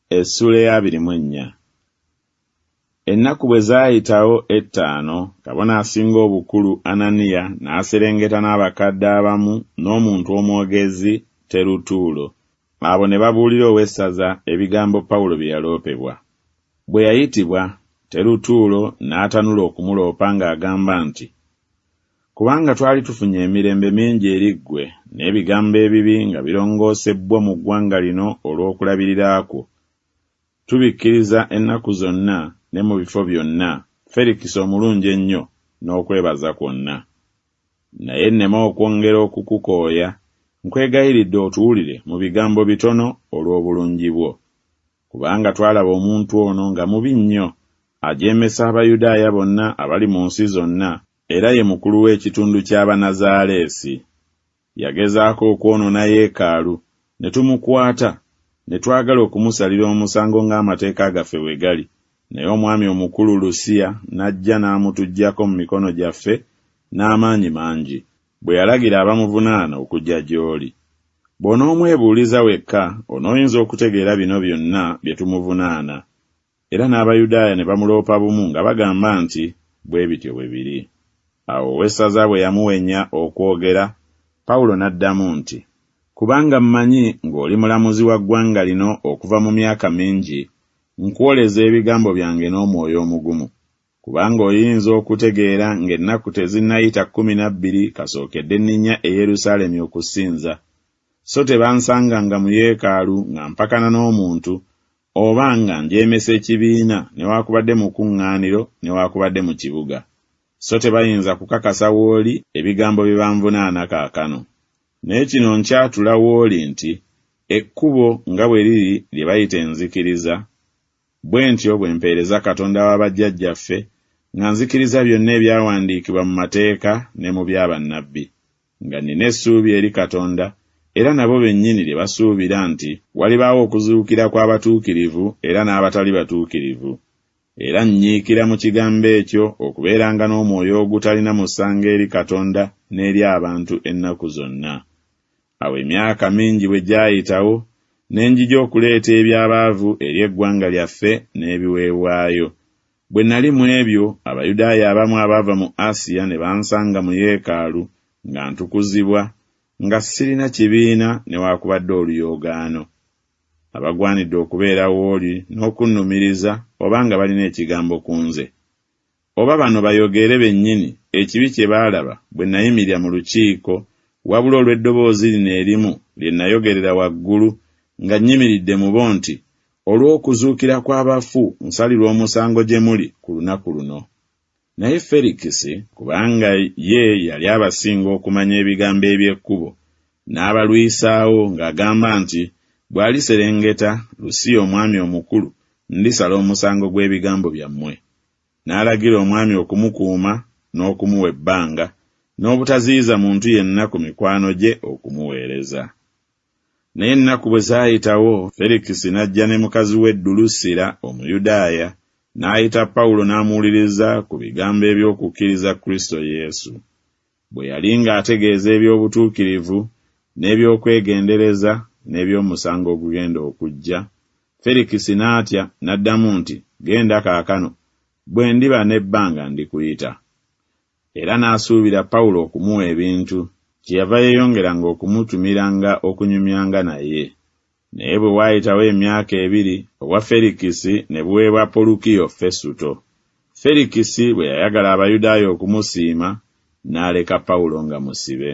Essuula ey'abiri mu ennya. Ennaku bwe zaayitawo ettaano, kabona asinga obukulu Ananiya n'aserengeta n'abakadde abamu n'omuntu omwogezi Terutuulo, abo ne babuulira owessaza ebigambo Pawulo bye yaloopebwa. Bwe yayitibwa, Terutuulo n'atanula okumuloopa ng'agamba nti, Kubanga twali tufunye emirembe mingi eri ggwe, n'ebigambo ebibi nga birongoosebbwa mu ggwanga lino olw'okulabirira kwo, tubikkiriza ennaku zonna ne mu bifo byonna, Ferikisi omulungi ennyo, n'okwebaza kwonna. Naye nneme okwongera okukukooya, nkwegayiridde otuwulire mu bigambo bitono olw'obulungi bwo. Kubanga twalaba omuntu ono nga mubi nnyo, ajeemesa Abayudaaya bonna abali mu nsi zonna, era ye mukulu w'ekitundu ky'Abanazaaleesi. Yagezaako okwonoona yeekaalu, ne tumukwata, ne twagala okumusalira omusango ng'amateeka gaffe bwe gali, naye omwami omukulu Lusiya n'ajja n'amutuggyako mu mikono gyaffe n'amaanyi mangi, bwe yalagira abamuvunaana okujja gy'oli. Bw'onoomwebuuliza wekka, onooyinza okutegeera bino byonna bye tumuvunaana. Era n'Abayudaaya ne bamuloopa bumu nga bagamba nti bwe bityo bwe biri. Awo owessaza bwe yamuwenya okwogera, Pawulo n'addamu nti, Kubanga mmanyi ng'oli mulamuzi wa ggwanga lino okuva mu myaka mingi, nkwoleza ebigambo byange n'omwoyo omugumu. Kubanga oyinza okutegeera ng'ennaku tezinnayita 12 kasookedde nninnya e Yerusaalemi okusinza, so tebansanganga mu yeekaalu nga mpakana n'omuntu, oba nga njeemesa ekibiina newaakubadde mu kuŋŋaaniro newaakubadde mu kibuga. So tebayinza kukakasa w'oli ebigambo bye banvunaana kaakano. Naye kino nkyatula w'oli nti Ekkubo nga bwe liri lye bayita enzikiriza, bwe ntyo bwe mpeereza Katonda wa bajjajjaffe, nga nzikiriza byonna ebyawandiikibwa mu mateeka ne mu bya bannabbi, nga nnina essuubi eri Katonda, era nabo bennyini lye basuubira nti walibaawo okuzuukira kw'abatuukirivu era n'abatali batuukirivu. Era nnyiikira mu kigambo ekyo okubeeranga n'omwoyo ogutalina musango eri Katonda n'eri abantu ennaku zonna. Awo emyaka mingi bwe gyayitawo, ne njija okuleeta eby'abaavu eri eggwanga lyaffe n'ebiweebwayo. Bwe nali mu ebyo, Abayudaaya abamu abaava mu Asiya ne bansanga mu yeekaalu nga ntukuzibwa, nga sirina kibiina newaakubadde oluyoogaano. Abagwanidde okubeera w'oli n'okunnumiriza oba nga balina ekigambo ku nze. Oba bano bayogere bennyini ekibi kye baalaba bwe nayimirira mu lukiiko, wabula olw'eddoboozi lino erimu lye nayogerera waggulu nga nnyimiridde mu bo nti, Olw'okuzuukira kw'abafu nsalirwa omusango gye muli ku lunaku luno. Naye Ferikisi, kubanga ye yali abasinga okumanya ebigambo eby'Ekkubo, n'abalwisaawo ng'agamba nti, Bw'aliserengeta, Lusiya omwami omukulu, ndisala omusango gw'ebigambo byammwe. N'alagira omwami okumukuuma n'okumuwa ebbanga, n'obutaziyiza muntu yenna ku mikwano gye okumuweereza. Naye ennaku bwe zaayitawo, Ferikisi n'ajja ne mukazi we Dulusira Omuyudaaya, n'ayita Pawulo n'amuwuliriza ku bigambo eby'okukkiriza Kristo Yesu. Bwe yali ng'ategeeza eby'obutuukirivu, n'eby'okwegendereza, n'eby'omusango ogugenda okujja, Ferikisi n'atya, n'addamu nti, Genda kaakano, bwe ndiba n'ebbanga ndikuyita. Era n'asuubira Pawulo okumuwa ebintu, kyeyava yeeyongeranga okumutumiranga okunyumyanga naye. Naye bwe waayitawo emyaka ebiri, obwa Ferikisi ne buweebwa Polukiyo Fesuto. Ferikisi bwe yayagala Abayudaaya okumusiima, n'aleka Pawulo nga musibe.